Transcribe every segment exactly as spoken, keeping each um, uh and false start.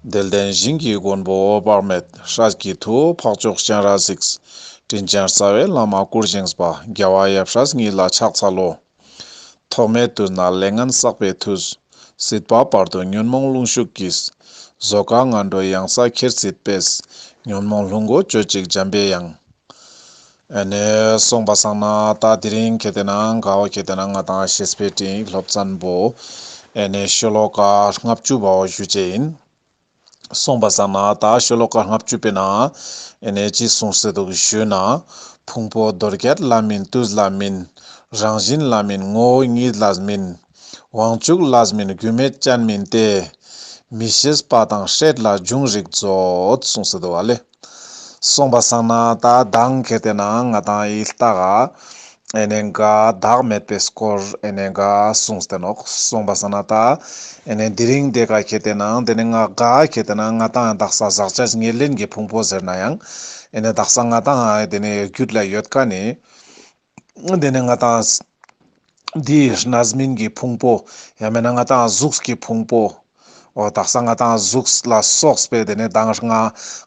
དད་ལྡན་ཞིང་གི་མགོན་པོ་འོད་དཔག་མེད། སྲས་ཀྱི་ཐུ་བོ་འཕགས་མཆོག་སྤྱན་རས་གཟིགས། དྲིན་ཅན་རྩ་བའི་བླ་མ་སྐུར་བཞེངས་པ། རྒྱལ་བ་ཡབ་སྲས་ཉིད་ལ་ཕྱག་འཚལ་ལོ། ཐོག་མེད་དུས་ན་ལས་ངན་བསགས་པའི་མཐུས། སྲིད་པ་བར་དོའི་ཉོན་མོངས་རླུང་ཤུགས་ཀྱིས། བཟོད་དཀའ་ངན་འགྲོའི་གཡང་ས་ཁྱེར་སྲིད་པས། ཉོན་མོངས་རླུང་སྒོ་གཅོད་ཅིག་འཇམ་པའི་དབྱངས། ཨེ་ནེ་སོང་པ་སང་ན་ད་དེ་རིང་ཁེ་ཏེ་ན་ག་བོ་ཁེ་ཏེ་ན་ང་ཏང་བཤེས་པའི་སྤྲིངས་ཡིག་སློབ་ཚན་པོ་ཨེ་ནེ་ཤོ་ལོ་ཀ་ལྔ་བཅུ་པ་བོ་ཞུ་ཅེས་ཡིན། སོང་པ་སང་ན་ད་ཤོ་ལོ་ཀ་ལྔ་བཅུ་པའི་ནང་ཨེ་ནེ་ཅི་གསུངས་སེ་འདུག་ཞུས་ན། ཕུང་པོ་རྡོལ་བརྒྱད་ལ་མིན་དུས་ལ་མིན། རང་བཞིན་ལ་མིན་ངོ་བོ་ཉིད་ལ་མིན། དབང་ཕྱུག་ལ་མིན་རྒྱུ་མེད་ཅན་མིན་ཏེ། མི་ཤེས་པ་དང་སྲེད་ལ་འབྱུང་རིགས་མཛོད། གསུངས་སེ་འདུག་བ་ལེ། སོང་པ་སང་ན་ད་མདང་ཁེ་ཏེ་ན་ང་ཏང་ཨི་ལྟ་ག་ཨེ་ནེ་ག་བདག་མེད་པའི་སྐོར་ཨེ་ནེ་ག་གསུངས་ཏེ་ནོག། སོང་པ་སང་ན་ད་ཨེ་ནེ་དེ་རིང་དེ་ག་ཁེ་ཏེ་ན་དེ་ནེ་ང་ག་ཁེ་ཏེ་ན་ང་ཏང་དག་ས་ཟག་བཅས་ཉེར་ལེན་གྱི་ཕུང་པོ་ཟེར་ན་ཡང་ཨེ་ནེ་དག་ས་ང་ཏང་དེ་ནེ་རྒྱུད་ལ་ཡོད་ཁན་ནི་དེ་ནེ་ང་ཏང་འདི་རྣམ་སྨིན་གྱི་ཕུང་པོ་ཡང་མེད་ན་ང་ཏང་གཟུགས་ཀྱི་ཕུང་པོ། འོ་དག་ས་ང་ཏང་གཟུགས་ལ་སོགས་པའི་དེ་ནེ་མདང་ང་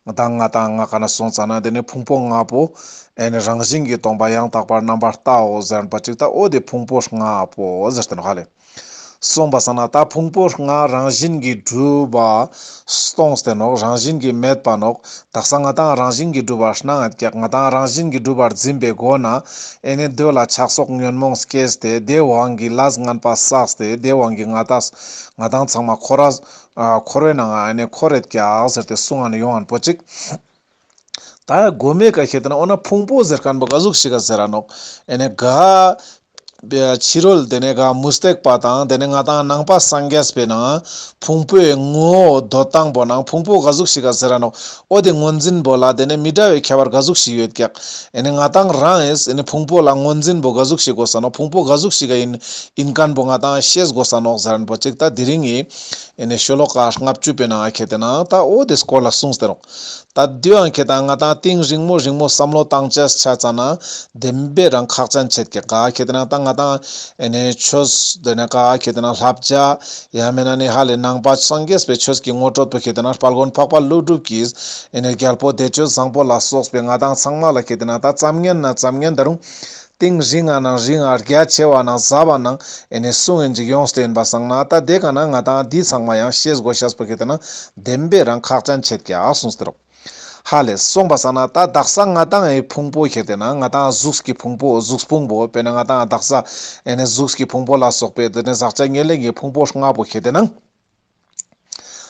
མདང་ང་ཏང་ང་ག་ན་སོང་ཙ་ན་དེ་ནེ་ཕུང་པོ་ལྔ་པོ་ཨེ་ནེ་རང་བཞིན་གྱིས་སྟོང་པ་ཡང་དག་པར་རྣམ་པར་བལྟའོ་ཟེར་པ་ཅིག་ད་འོ་དེ་ཕུང་པོ་ལྔ་པོ་ཟེར་ཏེ་ནོག་ཧ་ལེ། སོང་པ་སང་ན་ད་ཕུང་པོ་ལྔ་རང་བཞིན་གྱིས་གྲུབ་པ་སྟོངས་ཏེ་ནོག། རང་བཞིན་གྱིས་མེད་པ་ནོག། དག་ས་ང་ཏང་རང་བཞིན་གྱིས་གྲུབ་པ་སྣང་ངད་ཀྱག། ང་ཏང་རང་བཞིན་གྱིས་གྲུབ་པར་འཛིན་པའི་སྒོ་ན་ཨེ་ནེ་འདོད་ལ་ཆགས་སོགས་ཉོན་མོངས་སྐྱེས་ཏེ་དེ་དབང་གིས་ལས་ངན་པ་བསགས་ཏེ་དེ་དབང་གིས་ང་ཏང་ང་ཏང་ཚང་མ་འཁོར་ར་འཁོར་བའི་ནང་ང་ཨེ་ནེ་འཁོར་རེད་ཀྱག་ཟེར་ཏེ་གསུང་ང་ནི་ཡོང་ངན་པོ་ཅིག། ད་གོ་མེ་ཀ་ཁེ་ཏེ་ན་འོ་ན་ཕུང་པོ་ཟེར་ཁན་པོ་ག་ཟུག་ཞིག་ག་ཟེར་ར་ནོག། ཨེ་ནེ་ག་ཕྱི་རོལ་དེ་ནེ་ག་མུ་སྟེགས་པ་དང་དེ་ནེ་ང་ཏང་ནང་པ་སངས་རྒྱས་པའི་ནང་ཕུང་པོའི་ངོ་བོ་འདོད་སྟངས་པོ་ནང་ཕུང་པོ་ག་ཟུག་ཞིག་ག་ཟེར་ར་ནོག། འོ་དེ་ངོས་འཛིན་པོ་ལ་དེ་ནེ་མི་འདྲ་བའི་ཁྱད་པར་ག་ཟུག་ཞིག་ཡོད་ཀྱག། ཨེ་ནེ་ང་ཏང་རང་ཨེ་ནེ་ཕུང་པོ་ལ་ངོས་འཛིན་པོ་ག་ཟུག་ཞིག་དགོས་ས་ནོག། ཕུང་པོ་ག་ཟུག་ཞིག་ག་ཡིན་ཡིན་ཁན་པོ་ང་ཏང་ཤེས་དགོས་ས་ནོག་ཟེར་ར་ནོག་པོ་ཅིག། ད་དེ་རིང་ངི་ཨེ་ནེ་ཤོ་ལོ་ཀ་ལྔ་བཅུ་པའི་ནང་ཁེ་ཏེ་ན་ད་འོ་དེ་སྐོར་ལ་གསུངས་ཏེ་ནོག། ད་དེའང་ཁེ་ཏེ་ན་ང་ཏང་གཏིང་རིང་མོ་རིང་མོ་བསམ་བློ་བཏང་ཅེས་ཆ་ཙ་ན་བདེན་པའི་རང་ཁག་ཅན་ཆེད་ཀྱི་ག་ཁེ་ཏེ་ན་ད་ང་ཏང་ཨེ་ནེ་ཆོས་དེ་ནེ་ག་ཁེ་ཏེ་ན་བསླབ་བྱ་ཡང་མེད་ན་ནི་ཧ་ལེ་ནང་པ་སངས་རྒྱས་པའི་ཆོས་ཀྱི་ངོ་སྤྲོད་པོ་ཁེ་ཏེ་ན་དཔལ་མགོན་འཕགས་པ་ཀླུ་སྒྲུབ་ཀྱིས་ཨེ་ནེ་རྒྱལ་པོ་བདེ་སྤྱོད་བཟང་པོ་ལ་སོགས་པའི་ང་ཏང་ཚང་མ་ལ་ཁེ་ཏེ་ན་ད་ཙམ་ཉན་ན་ཙམ་ཉན་ད་རུང་གཏིང་རིང་ང་ནང་རིང་ང་རྒྱ་ཆེ་བ་ནང་ཟབ་པ་ནང་ཨེ་ནེ་གསུང་ཡིན་ཅིག་ཡོངས་ཏེ་ཡིན་པ་སང་ན་ད་དེ་ག་ན་ང་ཏང་འདི་ཚང་མ་ཡང་ཤེས་དགོས་ཤེས་པོ་ཁེ་ཏེ་ན་བདེན་པའི་རང་ཁག་ཅན་ཆེད་ཀྱག་གསུངས་ཏེ་རོག། ཧ་ལེ་སོང་པ་སང་ན་ད་དག་ས་ང་ཏང་ཨེ་ཕུང་པོ་ཁེ་ཏེ་ན་ང་ཏང་གཟུགས་ཀྱི་ཕུང་པོ་གཟུགས་ཕུང་པོ་དཔེར་ན་ང་ཏང་དག་ས་ཨེ་ནེ་གཟུགས་ཀྱི་ཕུང་པོ་ལ་སོགས་པའི་དེ་ནེ་ཟག་བཅས་ཉེར་ལེན་གྱི་ཕུང་པོ་ལྔ་པོ་ཁེ་ཏེ་ན།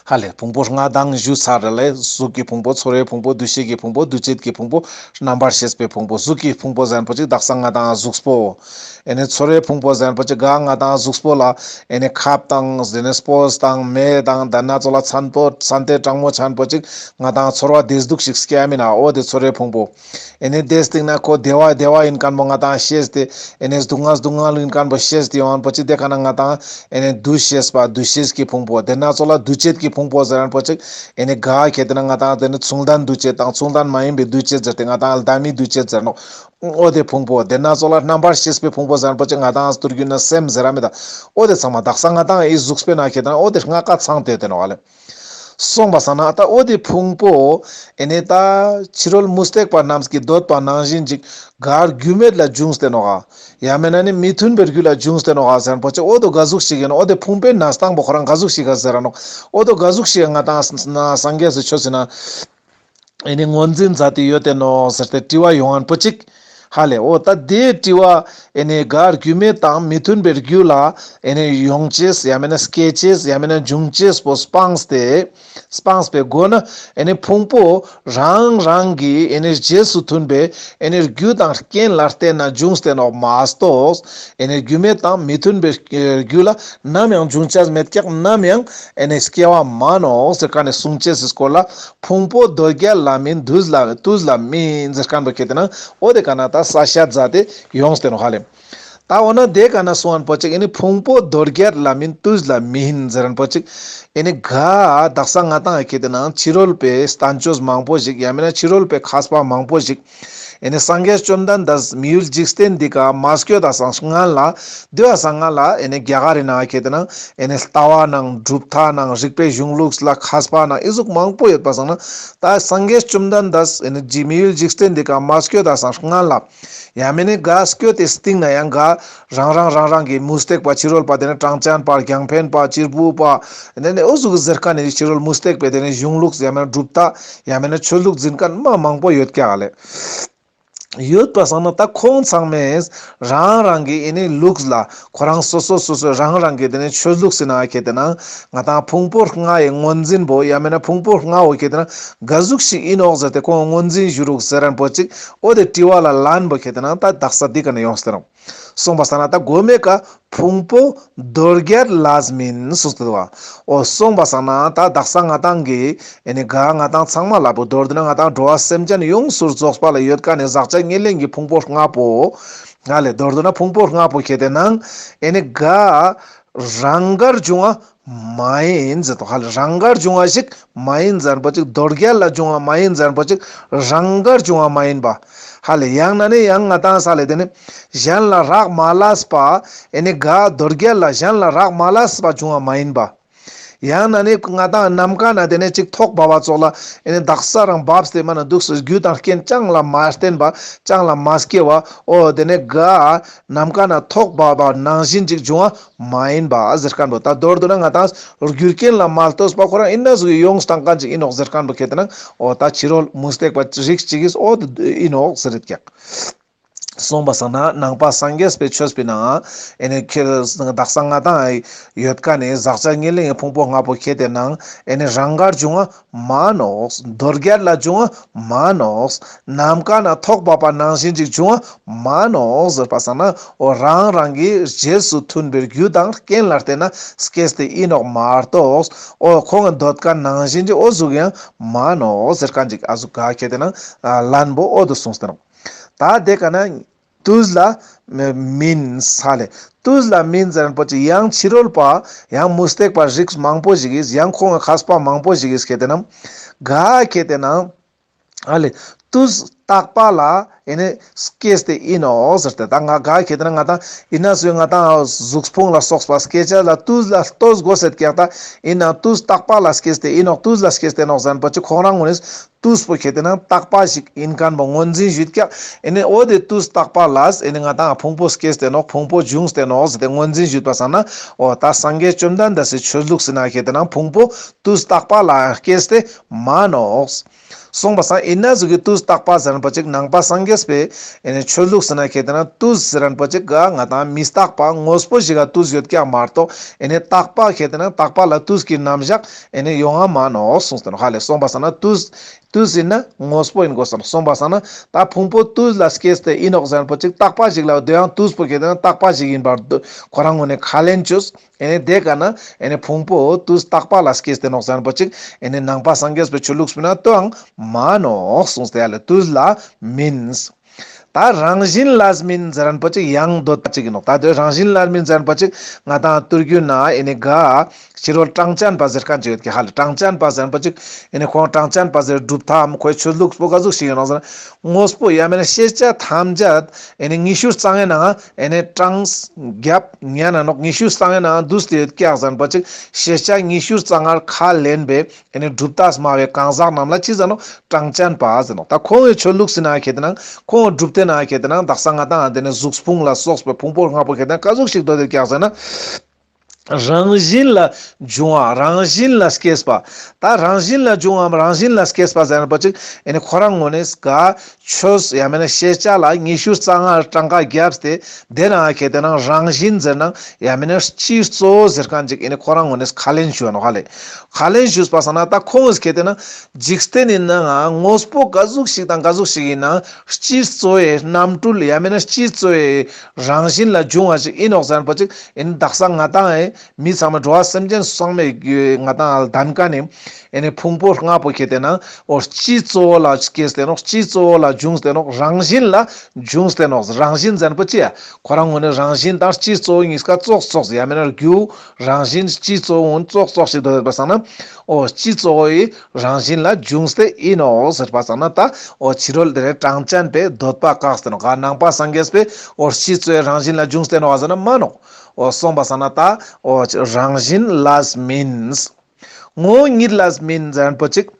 ཧ་ལེ་ཕུང་པོ་ལྔ་མདང་ཞུ་ཚར་རེ་ལེ། གཟུགས་ཀྱི་ཕུང་པོ་ཚོར་བའི་ཕུང་པོ་འདུ་ཤེས་ཀྱི་ཕུང་པོ་འདུ་བྱེད་ཀྱི་ཕུང་པོ་རྣམ་པར་ཤེས་པའི་ཕུང་པོ། གཟུགས་ཀྱི་ཕུང་པོ་ཟེར་ཁན་པོ་ཅིག་དག་ས་ང་ཏང་གཟུགས་པོ། ཨེ་ནེ་ཚོར་བའི་ཕུང་པོ་ཟེར་ཁན་པོ་ཅིག་ག་ང་ཏང་གཟུགས་པོ་ལ་ཨེ་ནེ་ཁབ་དང་དེ་ནེ་སྤོས་དང་མེ་དང་དེ་ན་ཚོ་ལ་ཚན་པོ་ཚན་ཏེ་གྲང་མོ་ཆ་ཁན་པོ་ཅིག་ང་ཏང་ཚོར་བ་བདེ་སྡུག་ཞིག་སྐྱེ་མིན་ན་འོ་དེ་ཚོར་བའི་ཕུང་པོ། ཨེ་ནེ་དེ་སྟིང་ན་ཁོ་བདེ་བ་བདེ་བ་ཡིན་ཁན་པོ་ང་ཏང་ཤེས་ཏེ་ཨེ་ནེ་སྡུག་བསྔལ་སྡུག་བསྔལ་ཡིན་ཁན་པོ་ཤེས་ཏེ་ཡོང་ཁན་པོ་ཅིག་དེ་ག་ན་ང་ཏང་ཨེ་ནེ་འདུ་ཤེས་པ་འདུ་ཤེས་ཀྱི་ཕུང་པོ། དེ་ན་ཚོ་ལ་འདུ་བྱེད་ཀྱི་ཕུང་པོ་ཟེར་ཁན་པོ་ཅིག་ཨེ་ནེ་ག་ཁེ་ཏེ་ན་ང་ཏང་དེ་ནེ་མཚུངས་ལྡན་འདུ་བྱེད་དང་མཚུངས་ལྡན་མ་ཡིན་པའི་འདུ་བྱེད་ཟེར་ཏེ་ང་ཏང་ལྡན་མིན་འདུ་བྱེད་ཟེར་ནོག། འོ་དེ་ཕུང་པོ། དེ་ན་ཚོ་ལ་རྣམ་པར་ཤེས་པའི་ཕུང་པོ་ཟེར་ཁན་པོ་ཅིག་ང་ཏང་སྟོད་རྒྱུ་ན་སེམས་ཟེར་ར་མེད་ད། འོ་དེ་ཚང་མ་དག་ས་ང་ཏང་ཨེ་གཟུགས་པོའི་ནང་ཁེ་ཏེ་ན་འོ་དེ་ལྔ་ཀ་ཚང་སྟེ་ཡོད་དེ་ནོག་ཧ་ལེ། སོང་པ་སང་ན་ད་འོ་དེ་ཕུང་པོ་ཨེ་ནེ་ད་ཕྱི་རོལ་མུ་སྟེགས་པ་རྣམས་ཀྱིས་འདོད་པ་ནང་བཞིན་ཅིག་ག་རྒྱུ་མེད་ལ་འབྱུང་སྟེ་ནོག་ག། ཡང་མེད་ན་ནི་མི་མཐུན་པའི་རྒྱུ་ལ་འབྱུང་སྟེ་ནོག་ག་ཟེར་ཁན་པོ་ཅིག་འོ་དོ་ག་ཟུག་ཞིག་ཡིན་ནོག། འོ་དེ་ཕུང་པོའི་གནས་སྟངས་པོ་ཁོ་རང་ག་ཟུག་ཞིག་ག་ཟེར་ར་ནོག། འོ་དོ་ག་ཟུག་ཞིག་ང་ཏང་སངས་རྒྱས་སི་ཆོས་ཟེར་ན་ཨེ་ནེ་ངོས་འཛིན་མཛད་དེ་ཡོད་དེ་ནོག་ཟེར་ཏེ་དྲི་བ་ཡོང་ཁན་པོ་ཅིག། ཧ་ལེ། འོ་ད་དེ་དྲི་བ་ཨེ་ནེ་ག་རྒྱུ་མེད་དང་མི་མཐུན་པའི་རྒྱུ་ལ་ཨེ་ནེ་ཡོང་ཅེས་ཡང་མེད་ན་སྐྱེ་ཅེས་ཡང་མེད་ན་འབྱུང་ཅེས་པོ་སྤངས་ཏེ་སྤངས་པའི་སྒོ་ན་ཨེ་ནེ་ཕུང་པོ་རང་རང་གི་ཨེ་ནེ་རྗེས་སུ་མཐུན་པའི་ཨེ་ནེ་རྒྱུ་དང་རྐྱེན་ལ་བརྟེན་ན་འབྱུང་སྟེ་ནོག་མ་གཏོགས་ཨེ་ནེ་རྒྱུ་མེད་དང་མི་མཐུན་པའི་རྒྱུ་ལ་ནམ་ཡང་འབྱུང་ཅེས་མེད་ཀྱག། ནམ་ཡང་ཨེ་ནེ་སྐྱེ་བ་མ་ནོག་ཟེར་ཁན་ནི་གསུང་ཅེས་སི་སྐོར་ལ། ཕུང་པོ་རྡོལ་བརྒྱད་ལ་མིན་དུས་ལ་དུས་ལ་མིན་ཟེར་ཁན་པོ་ཁེ་ཏེ་ན་འོ་དེ་ག་ན་ད་ས་ཤ་ཛ་དེ་ཡོངས་ཏེ་ནོག་ཧ་ལེ། ད་འོ་ན་དེ་ག་ན་སོང་ཁན་པོ་ཅིག་ཨེ་ནེ་ཕུང་པོ་རྡོལ་བརྒྱད་ལ་མིན་དུས་ལ་མིན་ཟེར་ཁན་པོ་ཅིག་ཨེ་ནེ་ག་དག་ས་ང་ཏང་ཁེ་ཏེ་ན་ཕྱི་རོལ་པའི་བསྟན་བཅོས་མང་པོ་ཞིག་ཡང་མེད་ན་ཕྱི་རོལ་པའི་མཁས་པ་མང་པོ་ཞིག་ ཨེ་ནི་སངས་རྒྱས་བཅོམ་ལྡན་འདས་མི་ཡུལ་འཇིག་རྟེན་འདི་ཀ་མ་སྐྱོད་ད་སང་སྔན་ལ་དེ་བ་སང་སྔན་ལ་ཨེ་ནི་རྒྱ་གར་རི་ནང་ཁེ་ཏེ་ན་ཨེ་ནི་ལྟ་བ་ནང་གྲུབ་མཐའ་ནང་རིག་པའི་གཞུང་ལུགས་ལ་མཁས་པ་ནང་ཨི་ཟུག་མང་པོ་ཡོད་པ་སང་ན་ད་སངས་རྒྱས་བཅོམ་ལྡན་འདས་ཨེ་ནི་ཇི་མི་ཡུལ་འཇིག་རྟེན་འདི་ཀ་མ་སྐྱོད་ད་སང་སྔན་ལ་ཡང་མེད་ན་ག་སྐྱོད་དེ་སྟིང་ན་ཡང་ག་རང་རང་རང་རང་གི་མུ་སྟེགས་པ་ཕྱི་རོལ་པ་དེ་ནི་གྲངས་ཅན་པ་རྒྱང་འཕེན་པ་གཅེར་བུ་པ་དེ་ནི་འོ་ཟུག་གི་ཟེར་མཁན་ནི་ཕྱི་རོལ་མུ་སྟེགས་པའི་དེ་ནི་གཞུང་ལུགས་ཡང་མེད་ན་གྲུབ་མཐའ་ཡང་མེད་ན་ཆོས་ལུགས་འཛིན་མཁན་མ་མང་པོ་ཡོད་ཀྱག་ལེ། ཡོད་པ་སང་ན་ད་ཁོང་ཚང་མས་རང་རང་གི་ཨེ་ནི་ལུགས་ལ་ཁོ་རང་སོ་སོ་སོ་སོ་རང་རང་གི་དེ་ནི་ཆོས་ལུགས་ཟེར་ན་ཁེ་ཏེ་ན་ང་ཏང་ཕུང་པོ་ལྔ་ཡི་ངོས་འཛིན་པོ་ཡང་མེད་ན་ཕུང་པོ་ལྔ་བོ་ཁེ་ཏེ་ན་ག་ཟུག་ཞིག་ཨིན་ནོག་ཟེར་ཏེ་ཁོང་ངོས་འཛིན་ཞུ་རུག་ཟེར་རན་པོ་ཅིག་འོ་དེ་དྲི་བ་ལ་ལན་པོ་ཁེ་ཏེ་ན་ད་དག་ས་འདི་ཀ་ནས་ཡོང་སྟེ་རང་སོང་པ་སང་ན་ད་མགོ་མའི་ཀ་ཕུང་པོ་འདོར་རྒྱལ་ལས་མིན་གསུངས་ཏེ་འདུག་བ། འོ་སོང་པ་སང་ན་ད་དག་ས་ང་ཏང་གི་ཨེ་ནི་ག་ང་ཏང་ཚང་མ་ལ་པོ་མདོར་བསྡུ་ན་ང་ཏང་འགྲོ་བ་སེམས་ཅན་ཡོངས་སུ་རྫོགས་པ་ལ་ཡོད་མཁན་ནི་ཟག་བཅས་ཉེར་ལེན་གྱི་ཕུང་པོ་ལྔ་པོ་ང་ལས་མདོར་བསྡུ་ན་ཕུང་པོ་ལྔ་པོ་ཁེ་ཏེ་ནང་ཨེ་ནི་ག་རང་དགར་བྱུང་བ་མ་ཡིན་ཟེར་དོ། ཧ་ལེ་རང་དགར་བྱུང་བ་ཞིག་མ་ཡིན་ཟེར་པོ་ཅིག་འདོར་རྒྱལ་ལ་བྱུང་བ་མ་ཡིན་ཟེར་པོ་ཅིག་རང་དགར་བྱུང་བ་མ་ཡིན་པ། ཧ་ལེ་ཡང་ན་ནི་ཡང་ང་ཏང་ས་ལེ་དེ་ནི་གཞན་ལ་རག་མ་ལས་པ་ཨེ་ནི་ག་འདོར་རྒྱལ་ལ་གཞན་ལ་རག་མ་ལས་པ་བྱུང་བ་མ་ཡིན་པ། ཡང་ན་ནི་ང་ཏང་ནམ་མཁའ་ན་དེ་ནི་ཅིག་ཐོག་བབས་པ་ཙོགས་ལ་ཨེ་ནི་དག་ས་རང་བབས་ཏེ་མ་ན་འདུག་སོ་རྒྱུ་དང་རྐྱེན་ཅང་ལ་མ་བརྟེན་པ་ཅང་ལ་མ་སྐྱེ་བ་འོ་དེ་ནི་ག་ནམ་མཁའ་ན་ཐོག་བབས་པ་ནང་བཞིན་ཅིག་བྱུང་བ་མ་ཡིན་པ་ཟེར་མཁན་པོ། ད་མདོར་བསྡུ་ན་ང་ཏང་རྒྱུ་རྐྱེན་ལ་མ་ལྟོས་པ་ཁོ་རང་ཨིན་ན་ཟུག་གི་ཡོངས་བཏང་མཁན་ཅིག་ཨིན་ནོག་ཟེར་མཁན་པོ་ཁེ་ཏེ་ན་འོ་ད་ཕྱི་རོལ་མུ་སྟེགས་པ་རིགས་ཅིག་གིས་འོ་དེ་ཨིན་ནོག་ཟེར་རེད་ཀྱག་སོང་པ་སང་ན་ནང་པ་སངས་རྒྱས་པའི་ཆོས་པའི་ནང་ཨེ་ནི་ཁེ་དག་ས་ང་ཏང་ཡོད་མཁན་ནི་ཟག་བཅས་ཉེར་ལེན་གྱི་ཕུང་པོ་ལྔ་པོ་ཁེ་ཏེ་ནང་ཨེ་ནི་རང་དགར་བྱུང་བ་མ་ནོག་འདོར་རྒྱལ་ལ་བྱུང་བ་མ་ནོག་ནམ་མཁའ་ན་ཐོག་བབས་པ་ནང་བཞིན་ཅིག་བྱུང་བ་མ་ནོག་ཟེར་པ་སང་ན་འོ་རང་རང་གི་རྗེས་སུ་མཐུན་པའི་རྒྱུ་དང་རྐྱེན་ལ་བརྟེན་ན་སྐྱེས་ཏེ་ཨིན་ནོག་མ་གཏོགས་འོ་ཁོང་གི་འདོད་མཁན་ནང་བཞིན་གྱི་འོ་ཟུག་ཡང་མ་ནོག་ཟེར་མཁན་ཅིག་ཨ་ཟུག་ག་ཁེ་ཏེ་ན་ལན་པོ་འོ་དེ་གསུངས་ཏེ་ནོག་ད་དེ་ཀ་ན་དུས་ལ་མིན་ས་ལེ། དུས་ལ་མིན་ཟེར་མཁན་པོ་ཅིག་ཡང་ཕྱི་རོལ་པ་ཡང་མུ་སྟེགས་པ་རིགས་མང་པོ་ཞིག་གིས་ཡང་ཁོང་གི་མཁས་པ་མང་པོ་ཞིག་གིས་ཁེ་ཏེ་ན་ག་ཁེ་ཏེ་ན་ཨ་ལེ་དུས་རྟག་པ་ལ་ཨེ་ནི་སྐྱེས་ཏེ་ཨིན་ནོག་ཟེར་ཏེ་ད་ང་ག་ཁེ་ཏེ་ན་ང་ཏང་ཨིན་ན་སུའི་ང་ཏང་གཟུགས་ཕུང་ལ་སོགས་པ་སྐྱེ་ཅེས་ལ་དུས་ལ་ལྟོས་དགོས་ཟེར་ཀྱག་ད་ཨིན་ན་དུས་རྟག་པ་ལ་སྐྱེས་ཏེ་ཨིན་ནོག་དུས་ལ་སྐྱེས་ཏེ་ནོག་ཟེར་མཁན་པོ་ཅིག་ཁོང་རང་ངོས་ནས་དུས་པོ་ཁེ་ཏེ་ན་རྟག་པ་ཞིག་ཨིན་མཁན་པོ་ངོས་འཛིན་ཞུས་ཀྱག་ཨེ་ནི་འོ་དེ་དུས་རྟག་པ་ལ་ཨེ་ནི་ང་ཏང་ཕུང་པོ་སྐྱེས་ཏེ་ནོག་ཕུང་པོ་བྱུང་སྟེ་ནོག་ཟེར་ཏེ་ངོས་འཛིན་ཞུས་པ་སང་ན་འོ་ད་སངས་རྒྱས་བཅོམ་ལྡན་འདས་སི་ཆོས་ལུགས་སི་ནང་ཁེ་ཏེ་ན་ཕུང་པོ་དུས་རྟག་པ་ལ་སྐྱེས་ཏེ་མ་ནོག་སོང་པ་སང་ཨིན་ན་ཟུག་གི་དུས་རྟག་པ་ཟེར་མཁན་པོ་ཅིག་ནང་པ་སངས་རྒྱས་པའི་ཨེ་ནི་ཆོས་ལུགས་སི་ནང་ཁེ་ཏེ་ན་དུས་ཟེར་མཁན་པོ་ཅིག་ག་ང་ཏང་མི་རྟག་པ་དངོས་པོ་ཞིག་ག་དུས་ཡོད་ཀྱག་མ་གཏོགས་ཨེ་ནི་རྟག་པ་ཁེ་ཏེ་ན་རྟག་པ་ལ་དུས་ཀྱི་རྣམ་གཞག་ཨེ་ནི་ཡོང་ང་མ་ནོག་གསུངས་ཏེ་ནོག་ཧ་ལེ་སོང་པ་སང་ན་དུས་དུས་ཨིན་ན་དངོས་པོ་ཨིན་དགོས་སོང་པ་སང་ན་ད་ཕུང་པོ་དུས་ལ་སྐྱེས་ཏེ་ཨིན་ནོག་ཟེར་མཁན་པོ་ཅིག་རྟག་པ་ཞིག་ལ་དེ་ཡང་དུས་པོ་ཁེ་ཏེ་ན་རྟག་པ་ཞིག་ཨིན་པར་ཁོ་རང་ངོས་ནས་ཁས་ལེན་བཅོས། ཨེ་ནི་དེ་ཀ་ན་ཨེ་ནི་ཕུང་པོ་དུས་རྟག་པ་ལ་སྐྱེས་ཏེ་ནོག་ཟེར་མཁན་པོ་ཅིག་ཨེ་ནི་ནང་པ་སངས་རྒྱས་པའི་ཆོས་ལུགས་སི་ནང་དུའང་མ་ནོག་གསུངས་ཏེ་ཡ་ལེ་དུས་ལ་མིན། ད་རང་བཞིན་ལས་མིན་ཟེར་མཁན་པོ་ཅིག་ཡང་འདོད་པ་ཅིག་ཨིན་ནོག་ད་དེ་རང་བཞིན་ལས་མིན་ཟེར་མཁན་པོ་ཅིག་ང་ཏང་ཐུར་རྒྱུད་ན་ཨེ་ནི་ག་ཕྱི་རོལ་གྲངས་ཅན་པ་ཟེར་མཁན་ཅིག་ཡོད་ཀྱག་ཧ་ལེ། གྲངས་ཅན་པ་ཟེར་མཁན་པོ་ཅིག་ཨེ་ནི་ཁོང་གྲངས་ཅན་པ་ཟེར་སྒྲུབ་ཐབས་ཁོའི་ཆོས་ལུགས་པོ་ག་ཟུག་ཞིག་ཨིན་ནོག་ཟེར་ན་དངོས་པོ་ཡང་མེད་ན་ཤེས་བྱ་ཐམས་ཅད་ཨེ་ནི་ཉི་ཤུ་རྩ་ལྔའི་ནང་ཨེ་ནི་གྲངས་རྒྱབ་ཉན་ན་ནོག་ཉི་ཤུ་རྩ་ལྔའི་ནང་འདུས་ཏེ་ཡོད་ཀྱག་ཟེར་མཁན་པོ་ཅིག་ཤེས་བྱ་ཉི་ཤུ་རྩ་ལྔར་ཁས་ལེན་པའི་ཨེ་ནི་གྲུབ་མཐའ་སྨྲ་བའི་གང་ཟག་རྣམས་ལ་ཅི་ཟེར་ནོག་གྲངས་ཅན་པ་ཟེར་ནོག་ད་ཁོང་གི་ཆོས་ལུགས་སི་ནང་ཁེ་ཏེ་ན་ཁོང་གི་གྲུབ་མཐའི་ནང་ཁེ་ཏེ་ན་དག་ས་ང་ཏང་དེ་ནི་གཟུགས་ཕུང་ལ་སོགས་པའི་ཕུང་པོ་ལྔ་པོ་ཁེ་ཏེ་ན་ག་ཟུག་ཞིག་འདོད་དེ་ཀྱག་ཟེར་ན། རང་བཞིན་ལ་འབྱུང་བ་རང་བཞིན་ལ་སྐྱེས་པ། ད་རང་བཞིན་ལ་འབྱུང་བའམ་རང་བཞིན་ལ་སྐྱེས་པ་ཟེར་ན་པ་ཅིག་ཨེ་ནི་ཁོ་རང་ངོས་ནས་ག་ཆོས་ཡང་མེད་ན་ཤེས་བྱ་ལ་ཉི་ཤུ་རྩ་ལྔ་གྲངས་ཀ་བརྒྱབ་སྟེ་དེ་ནང་ཁེ་ཏེ་ན་རང་བཞིན་ཟེར་ན་ཡང་མེད་ན་སྤྱི་གཙོ་བོ་ཟེར་མཁན་ཅིག་ཨེ་ནི་ཁོ་རང་ངོས་ནས་ཁས་ལེན་ཞུ་བ་ནོག་ཧ་ལེ། ཁས་ལེན་ཞུས་པ་སང་ན་ད་ཁོང་གིས་ཁེ་ཏེ་ན་འཇིག་རྟེན་ནི་ནང་དངོས་པོ་ག་ཟུག་ཞིག་དང་ག་ཟུག་ཞིག་ཨིན་ན་སྤྱི་གཙོ་བོའི་རྣམ་འཕྲུལ་ཡང་མེད་ན་སྤྱི་གཙོ་བོའི་རང་བཞིན་ལ་འབྱུང་བ་ཞིག་ཨིན་ནོག་ཟེར་ན་པ་ཅིག་ཨེ་ནི་དག་ས་ང་ཏང་ཨེ་ མི་ཚང་མ་འགྲོ་བ་སེམས་ཅན་ཚང་མའི་ང་དང་ལྡན་ཁན་ནི་ཨེ་ནི་ཕུང་པོ་ལྔ་པོ་ཁེ་ཏེ་ན་འོ་སྤྱི་གཙོ་བོ་ལ་སྐྱེས་ཏེ་ནོག། སྤྱི་གཙོ་བོ་ལ་འབྱུང་སྟེ་ནོག། རང་བཞིན་ལ་འབྱུང་སྟེ་ནོག། རང་བཞིན་ཟེར་པོ་ཅི་ཡ། ཁོ་རང་ངོས་ནས་རང་བཞིན་དང་སྤྱི་གཙོ་བོ་གཉིས་ཀ་ཙོགས་ཙོགས་ཡ་མེད་ན་རྒྱུ་རང་བཞིན་སྤྱི་གཙོ་བོ་ཙོགས་ཙོགས་ཤིག་འདོད་པ་སང་ན་འོ་སྤྱི་གཙོ་བོའི་རང་བཞིན་ལ་འབྱུང་སྟེ་ཨིན་ནོག་ཟེར་པ་སང་ན་ད་འོ་ཕྱི་རོལ་དེ་རེ་གྲངས་ཅན་པའི་འདོད་པ་བཀག་སྟེ་ནོག། ག་ནང་པ་སངས་རྒྱས་པའི་འོ་སྤྱི་གཙོའི་རང་བཞིན་ལ་འབྱུང་སྟེ་ནོག་ཟེར་ན་མ་ནོག། འོ་སོང་པ་སང་ན་ད་འོ་རང་བཞིན་ལས་མིན། ངོ་བོ་ཉིད་ལས་མིན་ཟེར་པོ་ཅིག།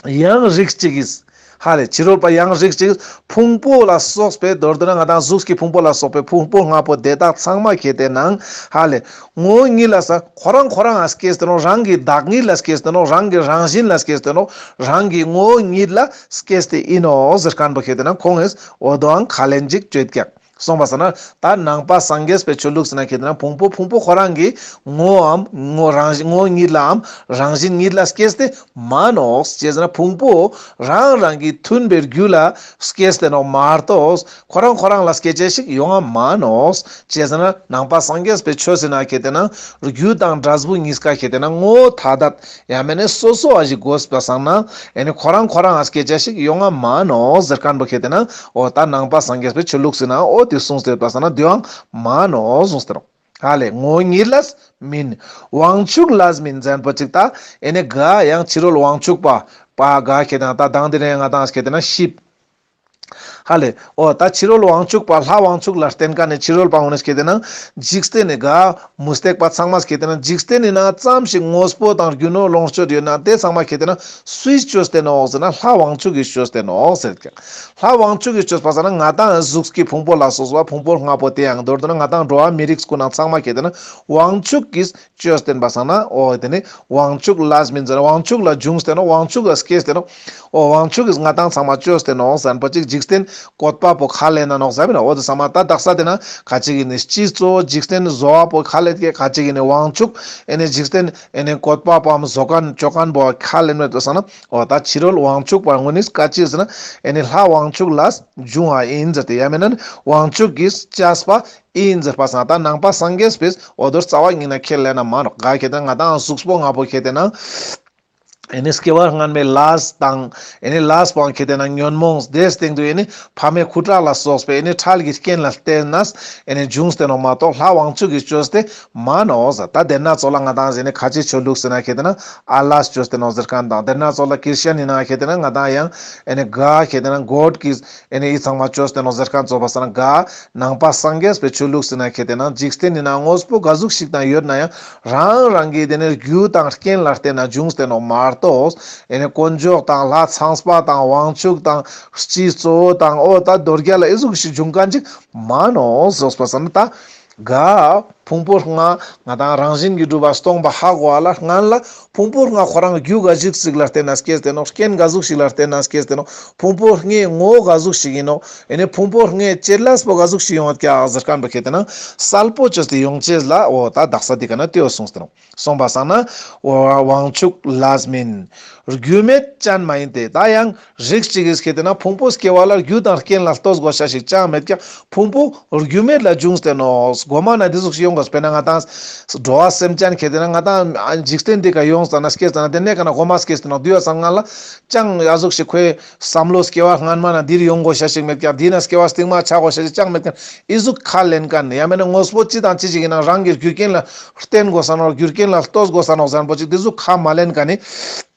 ཡང་རིགས་གཅིག་གིས། ཧ་ལེ་ཕྱི་རོལ་པ་ཡང་རིགས་གཅིག་གིས་ཕུང་པོ་ལ་སོགས་པའི་མདོར་བསྡུ་ན་ང་དང་གཟུགས་ཀྱི་ཕུང་པོ་ལ་སོགས་པའི་ཕུང་པོ་ལྔ་པོ་དེ་དག་ཚང་མ་ཁེ་ཏེ་ན་ཧ་ལེ་ངོ་བོ་ཉིད་ལ་ས་ཁོ་རང་ཁོ་རང་ང་སྐྱེས་ཏེ་ནོག། རང་གི་བདག་ཉིད་ལ་སྐྱེས་ཏེ་ནོག། རང་གི་རང་བཞིན་ལ་སྐྱེས་ཏེ་ནོག། རང་གི་ངོ་བོ་ཉིད་ལ་སྐྱེས་ཏེ་ཨིན་ནོག་ཟེར་ཁན་པོ་ཁེ་ཏེ་ན་ཁོང་ངིས་འོ་དོའང་ཁས་ལེན་ཅིག་ཅོ་ཡོད་ཀྱག། སོང་པ་སང་ན་ད་ནང་པ་སངས་རྒྱས་པའི་ཆོས་ལུགས་ཟེར་ན་ཁེ་ཏེ་ན་ཕུང་པོ་ཕུང་པོ་ཁོ་རང་གི་ངོ་བོའམ་ངོ་རང་བཞིན་ངོ་བོ་ཉིད་ལའམ་རང་བཞིན་ཉིད་ལ་སྐྱེས་ཏེ་མ་ནོག། ཅི་ཟེར་ན་ཕུང་པོ་རང་རང་གི་མཐུན་པའི་རྒྱུ་ལ་སྐྱེས་ཏེ་ནོག་མ་གཏོགས་ཁོ་རང་ཁོ་རང་ལ་སྐྱེ་ཅེས་ཤིག་ཡོང་ང་མ་ནོག། ཅི་ཟེར་ན་ནང་པ་སངས་རྒྱས་པའི་ཆོས་ཟེར་ན་ཁེ་ཏེ་ན་རྒྱུ་དང་འབྲས་བུ་གཉིས་ཀ་ཁེ་ཏེ་ན་ངོ་བོ་ཐ་དད་ཡང་མེད་ན་སོ་སོ་བ་ཞིག་དགོས་པ་སང་ན་ཨེ་ནི་ཁོ་རང་ཁོ་རང་ང་སྐྱེ་ཅེས་ཤིག་ཡོང་ང་མ་ནོག་ཟེར་ཁན་པོ་ཁེ་ཏེ་ན་འོ་ད་ནང་པ་སངས་རྒྱས་པའི་ཆོས་ལུགས་ཟེར་ན་འོ་དེ་གསུངས་ཏེ་ཡོད་པ་སང་ན་དེའང་མ་ནོག་གསུངས་ཏེ་ནོག། ཧ་ལེ་ངོ་བོ་ཉིད་ལས་མིན། དབང་ཕྱུག་ལས་མིན་ཟེར་པོ་ཅིག་ད་ཨེ་ནི་ག་ཡང་ཕྱི་རོལ་དབང་ཕྱུག་པ་པ་ག་ཁེ་ཏེ་ན་ད་དང་དེ་རིང་ང་དང་ཁེ་ཏེ་ན་ཤིབ། ཧ་ལེ་འོ་ད་ཕྱི་རོལ་དབང་ཕྱུག་པ་ལྷ་དབང་ཕྱུག་ལ་བརྟེན་ཁན་ནི་ཕྱི་རོལ་པ་ངོས་ནས་ཁེ་ཏེ་ན་འཇིག་རྟེན་ནི་ག་མུ་སྟེགས་པ་ཚང་མ་ཁེ་ཏེ་ན་འཇིག་རྟེན་ནི་ནང་ཙམ་ཞིག་དངོས་པོ་དང་རྒྱུ་ནོར་ལོངས་སྤྱོད་ཡོད་ན་དེ་ཚང་མ་ཁེ་ཏེ་ན་སུས་བཅོས་ཏེ་ནོག་ཟེར་ན་ལྷ་དབང་ཕྱུག་གིས་བཅོས་ཏེ་ནོག་ཟེར་ཀྱག། ལྷ་དབང་ཕྱུག་གིས་བཅོས་པ་སང་ན་ང་དང་གཟུགས་ཀྱི་ཕུང་པོ་ལ་སོགས་པ་ཕུང་པོ་ལྔ་པོ་དེ་ཡང་མདོར་བསྡུ་ན་ང་དང་འགྲོ་བ་མི་རིགས་ཀུན་ནང་ཚང་མ་ཁེ་ཏེ་ན་དབང་ཕྱུག་གིས་བཅོས་ཏེ་ཨིན་པ་སང་ན་འོ་དེ་ནི་དབང་ཕྱུག་ལས་མིན་ཟེར་དབང་ཕྱུག་ལ་འབྱུང་སྟེ་ནོག། དབང་ཕྱུག་ལ་སྐྱེས་ཏེ་ནོག། འོ་དབང་ཕྱུག་གིས་ང་དང་ཚང་མ་བཅོས་ཏེ་ནོག་ཟེར་པོ་ཅིག། འཇིག་རྟེན་བཀོད་པ་པོ་ཁས་ལེན་ན་ནོག་ཟེར་བ་ཨིན་ན། འོ་དེ་ཚང་མ་ད་དག་ས་དེ་ན་ཁ་ཅིག་གིས་ནི་སྤྱི་གཙོ་བོ་འཇིག་རྟེན་བཟོ་བ་པོ་ཁས་ལེན་ཀྱག། ཁ་ཅིག་གིས་ནི་དབང་ཕྱུག་ཨེ་ནི་འཇིག་རྟེན་ཨེ་ནི་བཀོད་པ་པོའམ་བཟོ་ཁན་བཅོ་ཁན་པོ་ཁས་ལེན་མེད་དོ་སང་ན། འོ་ད་ཕྱི་རོལ་དབང་ཕྱུག་པ་ངོས་ནས་ག་ཅི་ཟེར་ན་ཨེ་ནི་ལྷ་དབང་ཕྱུག་ལ་འབྱུང་བ་ཨིན་ཟེར་ཏེ་ཡང་མེད་ན་དབང་ཕྱུག་གིས་བཅོས་པ་ཨིན་ཟེར་པ་སང་ད་ནང་པ་སངས་རྒྱས་པས་འོ་དོ་རྩ་བ་ཉིད་ནས་ཁས་ལེན་ན་མ་ནོག། ག་ཁེ་ཏེ་ན་ང་དང་གཟུགས་པོ་ལྔ་པོ་ཁེ་ཏེ་ན་ཨེ་ནི་སྐྱེ་བ་སྔན་མའི་ལས་དང་ཨེ་ནི་ལས་པོའང་ཁེ་ཏེ་ན་ཉོན་མོངས་དེའི་སྟེང་དུ་ཨེ་ནི་ཕ་མའི་ཁུ་ཁྲག་ལ་སོགས་པའི་ཨེ་ནི་ཁྲག་གི་རྐྱེན་ལ་བརྟེན་ནས་ཨེ་ནི་འབྱུང་སྟེ་ནོག་མ་གཏོགས་ལྷ་དབང་ཕྱུག་གིས་བཅོས་ཏེ་མ་ནོག་ཟེར། ད་དེ་ན་ཙོགས་ལ་ང་དང་ཨེ་ནི་ཁ་ཅིག་ཆོས་ལུགས་ཟེར་ན་ཁེ་ཏེ་ན་ཨ་ལས་བཅོས་ཏེ་ནོག་ཟེར་ཁན་དང་དེ་ན་ཙོགས་ལ་ཀིར་ཤན་ནི་ནང་ཁེ་ཏེ་ན་ང་དང་ཡང་ཨེ་ནི་ག་ཁེ་ཏེ་ན་གོཌ་གིས་ཨེ་ནི་འི་ཚང་མ་བཅོས་ཏེ་ནོག་ཟེར་ཁན་ཙོགས་པ་སང་ན་ག་ནང་པ་སངས་རྒྱས་པའི་ཆོས་ལུགས་ཟེར་ན་ཁེ་ཏེ་ན་འཇིག་རྟེན་ནི་ནང་དངོས་པོ་ག་ཟུག་ཞིག་དང་ཡོད་ན་ཡང་རང་རང་གི་དེ་ནི་རྒྱུ་དང་རྐྱེན་ལ་བརྟེན་ན་འབྱུང་སྟེ་ནོག་མ་གཏོགས་ཨེ་ནི་དཀོན་མཆོག་དང་ལྷ་ཚངས་པ་དང་དབང་ཕྱུག་དང་སྤྱི་གཙོ་བོ་དང་འོ་ད་རྡོ་རྒྱལ་ལ་འི་ཟུག་ཞིག་འབྱུང་ཁན་ཅིག་མ་ནོག་ཟེར་པ་སང་ན་ད་ག་ཕུང་པོ་ལྔ་ང་དང་རང་བཞིན་གྱིས་གྲུབ་པ་སྟོང་པ་ཧ་གོ་བ་ལ་སྔན་ལ་ཕུང་པོ་ལྔ་ཁོ་རང་རྒྱུ་ག་ཟུག་ཞིག་ལ་བརྟེན་ན་སྐྱེས་ཏེ་ནོག། རྐྱེན་ག་ཟུག་ཞིག་ལ་བརྟེན་ན་སྐྱེས་ཏེ་ནོག། ཕུང་པོ་ལྔའི་ངོ་བོ་ག་ཟུག་ཞིག་ཨིན་ནོག། ཨེ་ནི་ཕུང་པོ་ལྔའི་བྱེད་ལས་པོ་ག་ཟུག་ཞིག་ཡོང་ཡོད་ཀྱག་ཟེར་ཁན་པོ་ཁེ་ཏེ་ན་གསལ་པོ་བཅོས་ཏེ་ཡོང་ཅེས་ལ་འོ་ད་དག་ས་འདི་ཀ་ན་དེའོ་གསུངས་ཏེ་ནོག། སོང་པ་སང་ན་འོ་དབང་ཕྱུག་ལས་མིན། རྒྱུ་མེད་ཅན་མ་ཡིན་ཏེ། ད་ཡང་རིགས་གཅིག་གིས་ཁེ་ཏེ་ན་ཕུང་པོ་སྐྱེ་བ་ལ་རྒྱུ་དང་རྐྱེན་ལ་ལྟོས་དགོས་ཤེས་ཤིག་ཅང་མེད་ཀྱག། ཕུང་པོ་རྒྱུ་མེད་ལ་འབྱུང་སྟེ་ནོག། གོ་མ་ན་འདི་ཟུག་ཞིག་ཡོང་དགོས། དཔེར་ན་ང་དང་འགྲོ་བ་སེམས་ཅན་ཁེ་ཏེ་ན་ང་དང་འཇིག་རྟེན་འདི་ཀ་ཡོང་ཙ་ན་སྐྱེས་ཙ་ན་དེ་ནས་ཀ་ན་གོ་མ་སྐྱེས་ཏེ་ནོག། དུས་ཡ་སང་ང་ལ་ཅང་ཡ་ཟུག་ཞིག་ཁོའི་བསམ་བློ་སྐྱེ་བ་སྔན་མ་ན་འདིར་ཡོང་དགོས་ཤེས་ཤིག་མེད་ཀྱག། འདི་ན་སྐྱེ་བ་སྟིང་མ་ཆ་དགོས་ཤེས་ཤིག་ཅང་མེད་ཀྱག། འི་ཟུག་ཁས་ལེན་ཁན་ཡང་མེད་ན་དངོས་པོ་ཅི་དང་ཅི་ཞིག་ཨིན་ན་རང་གི་རྒྱུ་རྐྱེན་ལ་བརྟེན་དགོས་ས་ནོག། རྒྱུ་རྐྱེན་ལ་ལྟོས་དགོས་ས་ནོག་ཟེར་ཁན་པོ་ཅིག་འདི་ཟུག་ཁས་མ་ལེན་ཁན་ནི་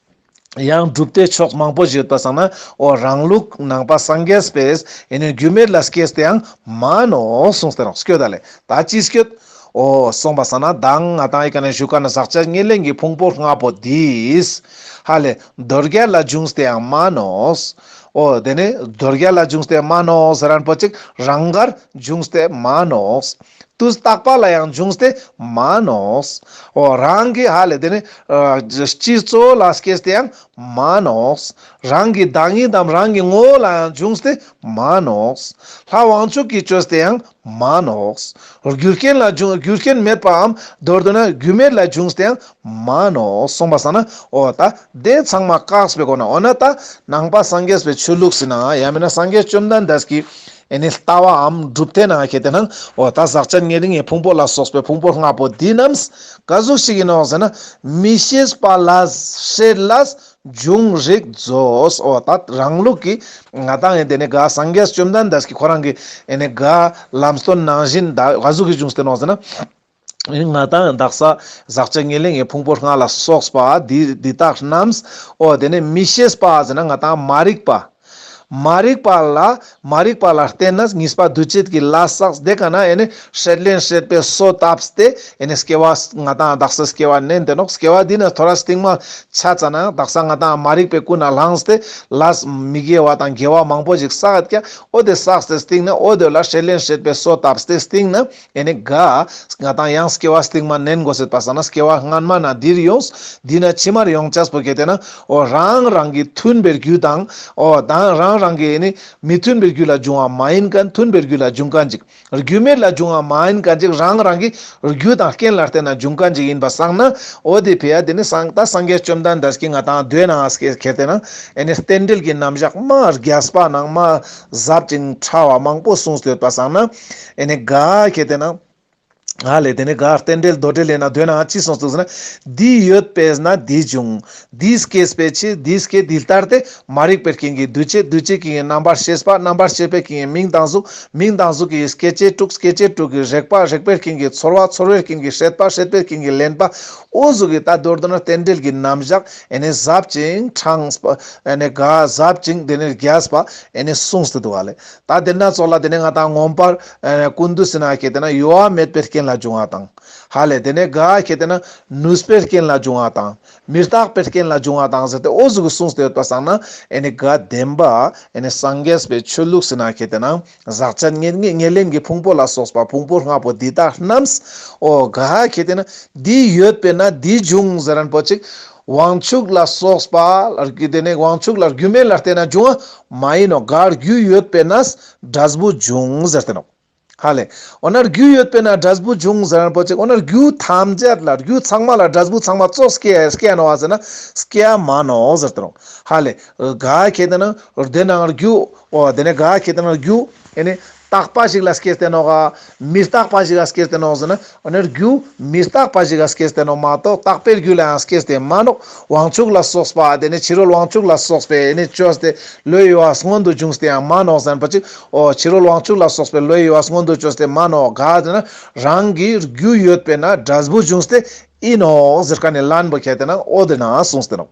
ཡང་གྲུབ་མཐའི་ཕྱོགས་མང་པོ་ཞིག་ཡོད་པ་སང་ན་འོ་རང་ལུགས་ནང་པ་སངས་རྒྱས་པས་ཨེ་ནི་རྒྱུ་མེད་ལ་སྐྱེས་ཏེའང་མ་ནོག་གསུངས་ཏེ་ནོག། སྐྱོད་ད་ལེ། ད་ཅི་སྐྱོད། འོ་སོང་པ་སང་ན་མདང་ང་དང་འི་ཀ་ན་ཞུ་ཁན་ན་ཟག་བཅས་ཉེར་ལེན་གྱི་ཕུང་པོ་ལྔ་པོ་འདིས་ཧ་ལེ་རྡོ་རྒྱལ་ལ་འབྱུང་སྟེའང་མ་ནོག། འོ་དེ་ནི་རྡོ་རྒྱལ་ལ་འབྱུང་སྟེ་མ་ནོག་ཟེར་ཁན་པོ་ཅིག་རང་དགར་འབྱུང་སྟེ་མ་ནོག། དུས་རྟག་པ་ལ་ཡང་འབྱུང་སྟེ་མ་ནོག། འོ་རང་གི་ཧ་ལེ་དེ་ནི་ཨ་སྤྱི་གཙོ་བོ་ལ་སྐྱེས་ཏེའང་མ་ནོག། རང་གི་བདག་ཉིད་དམ་རང་གི་ངོ་བོ་ལ་ཡང་འབྱུང་སྟེ་མ་ནོག། ལྷ་དབང་ཕྱུག་གིས་བཅོས་ཏེའང་མ་ནོག། རྒྱུ་རྐྱེན་ལ་འབྱུང་རྒྱུ་རྐྱེན་མེད་པའམ་མདོར་བསྡུ་ན་རྒྱུ་མེད་ལ་འབྱུང་སྟེའང་མ་ནོག། སོང་པ་སང་ན་འོ་ད་དེ་ཚང་མ་བཀག་པའི་སྒོ་ན་འོ་ན་ད་ནང་པ་སངས་རྒྱས་པའི་ཆོས་ལུགས་ཟེར་ན་ཡང་མེད་ན་སངས་རྒྱས་བཅོམ་ལྡན་འདས་ཀྱིས་ ཨེ་ནི་ལྟ་བའམ་གྲུབ་མཐའི་ནང་ཁེ་ཏེ་ན་འོ་ད་ཟག་བཅས་ཉེར་ལྔའི་ཕུང་པོ་ལ་སོགས་པའི་ཕུང་པོ་ལྔ་པོ་འདི་རྣམས་ག་ཟུག་ཞིག་ཡིན་ནོག་ཟེར་ན། མི་ཤེས་པ་ལ་སྲེད་ལས་འབྱུང་རིགས་མཛོད། འོ་ད་རང་ལུགས་ཀྱི་ང་ཏང་ཨེ་ནི་ག་སངས་རྒྱས་བཅོམ་ལྡན་འདས་ཀྱི་ཁོ་རང་གི་ཨེ་ནི་ག་ལམ་སྟོན་ནང་བཞིན་ད་ག་ཟུག་གི་བྱུང་སྟེ་ནོག་ཟེར་ན། ང་ཏང་དག་ས་ཟག་བཅས་ཉེར་ལྔའི་ཕུང་པོ་ལྔ་ལ་སོགས་པ་འདི་འདི་དག་རྣམས། འོ་དེ་ནས་མི་ཤེས་པ་ཟེར་ན་ང་ཏང་མ་རིག་པ། མ་རིག་པ་ལ་མ་རིག་པ་ལ་བརྟེན་ནས་གཉིས་པ་འདུ་བྱེད་ཀྱི་ལས་བསགས། དེ་ཀ་ན་ཨེ་ནི་སྲེད་ལེན་སྲེད་པའི་གསོ་བཏབ་སྟེ་ཨེ་ནི་སྐྱེ་བ་ང་ཏང་དག་ས་སྐྱེ་བ་ནན་ཏེ་ནོག། སྐྱེ་བ་འདི་ན་ཐོ་རས་སྟིང་མ་ཆ་ཙ་ན་དག་ས་ང་ཏང་མ་རིག་པའི་ཀུན་ནས་བསླངས་ཏེ་ལས་མི་དགེ་བ་དང་དགེ་བ་མང་པོ་ཞིག་བསགས་ཀྱག། འོ་དེ་བསགས་ཏེ་སྟིང་ན་འོ་དེ་ལ་སྲེད་ལེན་སྲེད་པའི་གསོ་བཏབ་སྟེ་སྟིང་ན་ཨེ་ནི་ག་ང་ཏང་ཡང་སྐྱེ་བ་སྟིང་མ་ནན་དགོས་སེད་པ་སང་ན་སྐྱེ་བ་སྔན་མ་ན་འདིར་ཡོངས་འདི་ན་ཕྱི་མར་ཡོང་ཅེས་པོ་ཁེ་ཏེ་ན་འོ་རང་རང་གི་མཐུན་པའི་རྒྱུ་དང་འོ་དང་རང་རང་གི་ཨེ་ནི་མི་མཐུན་པའི་རྒྱུ་ལ་འབྱུང་བ་མ་ཡིན་མཁན་མཐུན་པའི་རྒྱུ་ལ་འབྱུང་མཁན་ཅིག། རྒྱུ་མེད་ལ་འབྱུང་བ་མ་ཡིན་མཁན་ཅིག་རང་རང་གི་རྒྱུ་དང་རྐྱེན་ལ་བརྟེན་ན་འབྱུང་མཁན་ཅིག་ཡིན་པ་སང་ན། འོ་དེ་ཕི་ཡ་དེ་ནི་སངས་ད་སངས་རྒྱས་བཅོམ་ལྡན་འདས་ཀྱིས་ང་ཏང་མདོའི་ནང་ཁེ་ཏེ་ན་ཨེ་ནི་རྟེན་འབྲེལ་གྱི་རྣམ་གཞག་མ་རྒྱས་པ་ནང་མ་ཟབ་ཅིང་ཕྲ་བ་མང་པོ་གསུངས་ཏེ་ཡོད་པ་སང་ན། ཨེ་ནི་ག་ཁེ་ཏེ་ན་ཧ་ལེ་དེ་ནི་ག་རྟེན་འབྲེལ་མདོ་འགྲེལ་ལས་ན་མདོའི་ནང་ཅི་གསུངས་འདུག་ཟེར་ན། འདི་ཡོད་པས་ན་འདི་འབྱུང་། འདི་སྐྱེས་པའི་ཕྱིར་འདི་སྐྱེ། འདི་ལྟར་ཏེ། མ་རིག་པའི་རྐྱེན་གྱིས་འདུ་བྱེད། འདུ་བྱེད་ཀྱི་རྣམ་པར་ཤེས་པ། རྣམ་པར་ཤེས་པའི་རྐྱེན་གྱིས་མིང་དང་གཟུགས། མིང་དང་གཟུགས་ཀྱིས་སྐྱེ་མཆེད་དྲུག། སྐྱེ་མཆེད་དྲུག་གིས་རེག་པ། རེག་པའི་རྐྱེན་གྱིས་ཚོར་བ། ཚོར་བའི་རྐྱེན་གྱིས་སྲེད་པ། སྲེད་པའི་རྐྱེན་གྱིས་ལེན་པ། འོ་ཟུག་གི་ད་མདོར་བསྡུ་ན་རྟེན་འབྲེལ་གྱི་རྣམ་གཞག་ཨེ་ནི་ཟབ་ཅིང་ཕྲ་བ་ཨེ་ནི་ག་ཟབ་ཅིང་དེ་ནི་རྒྱས་པ་ཨེ་ནི་གསུངས་ཏེ་འདུག་ཧ་ལེ། ད་དེ་ན་ཙོགས་ལ་དེ་ནི་ང་ཏང་མངོན་པར་ཨེ་ནི་ཀུན་འདུས་ཟེར་ན་ཁེ་ཏེ་ན་གཡོ་བ་མེད་པའི་རྐྱེན་ལ་འབྱུང་བ་དང་། ཧ་ལེ་དེ་ནི་ག་ཁེ་ཏེ་ན་ནུས་པའི་རྐྱེན་ལ་འབྱུང་བ་དང་། མི་རྟག་པའི་རྐྱེན་ལ་འབྱུང་བ་དང་ཟེར་ཏེ་འོ་ཟུག་གི་གསུངས་ཏེ་ཡོད་པ་སང་ན། ཨེ་ནི་ག་བདེན་པ་ཨེ་ནི་སངས་རྒྱས་པའི་ཆོས་ལུགས་ཟེར་ན་ཁེ་ཏེ་ན་ཟག་བཅས་ཉེར་ལྔ་ཉེར་ལེན་གྱི་ཕུང་པོ་ལ་སོགས་པ་ཕུང་པོ་ལྔ་པོ་འདི་དག་རྣམས། འོ་ག་ཁེ་ཏེ་ན་འདི་ཡོད་པས་ན་འདི་འབྱུང་ཟེར་མཁན་པོ་ཅིག། དབང་ཕྱུག་ལ་སོགས་པ་དེ་ནི་དབང་ཕྱུག་ལ་རྒྱུ་མེད་ལ་བརྟེན་ན་འབྱུང་བ་མ་ཡིན་ནོག། ག་རྒྱུ་ཡོད་པས་ན་འབྲས་བུ་འབྱུང་ཟེར་ཏེ་ནོག། ཧ་ལེ། འོ་ན་རྒྱུ་ཡོད་པས་ན་འབྲས་བུ་འབྱུང་ཟེར་མཁན་པོ་ཅིག། འོ་ན་རྒྱུ་ཐམས་ཅད་ལ་རྒྱུ་ཚང་མ་ལ་འབྲས་བུ་ཚང་མ་ཙོགས་སྐྱེ་སྐྱེ་ནོག་ཟེར་ན་སྐྱེ་མ་ནོག་ཟེར་ཏེ་ནོག། ཧ་ལེ། ག་ཁེ་ཏེ་ན་དེ་ནང་རྒྱུ་འོ་དེ་ནི་ག་ཁེ་ཏེ་ན་རྒྱུ་ཨེ་ནི་རྟག་པ་ཞིག་ལ་སྐྱེས་ཏེ་ནོག་ག་མི་རྟག་པ་ཞིག་ལ་སྐྱེས་ཏེ་ནོག་ཟེར་ན། འོ་ན་རྒྱུ་མི་རྟག་པ་ཞིག་ལ་སྐྱེས་ཏེ་ནོག་མ་གཏོགས་རྟག་པའི་རྒྱུ་ལ་ཡང་སྐྱེས་ཏེ་མ་ནོག། དབང་ཕྱུག་ལ་སོགས་པ་དེ་ནི་ཕྱི་རོལ་དབང་ཕྱུག་ལ་སོགས་པས་ཨེ་ནི་བཅོས་ཏེ་བློའི་གཡོ་བ་སྔོན་དུ་བྱུང་སྟེ་ཡང་མ་ནོག་ཟེར་མཁན་པོ་ཅིག། འོ་ཕྱི་རོལ་དབང་ཕྱུག་ལ་སོགས་པས་བློའི་གཡོ་བ་སྔོན་དུ་བཅོས་ཏེ་མ་ནོག། ག་ཟེར་ན་རང་གི་རྒྱུ་ཡོད་པས་ན་འབྲས་བུ་འབྱུང་སྟེ་ཨིན་ནོག་ཟེར་མཁན་ནི་ལན་པོ་ཁེ་ཏེ་ན་འོ་དེ་ན་གསུངས་ཏེ་ནོག།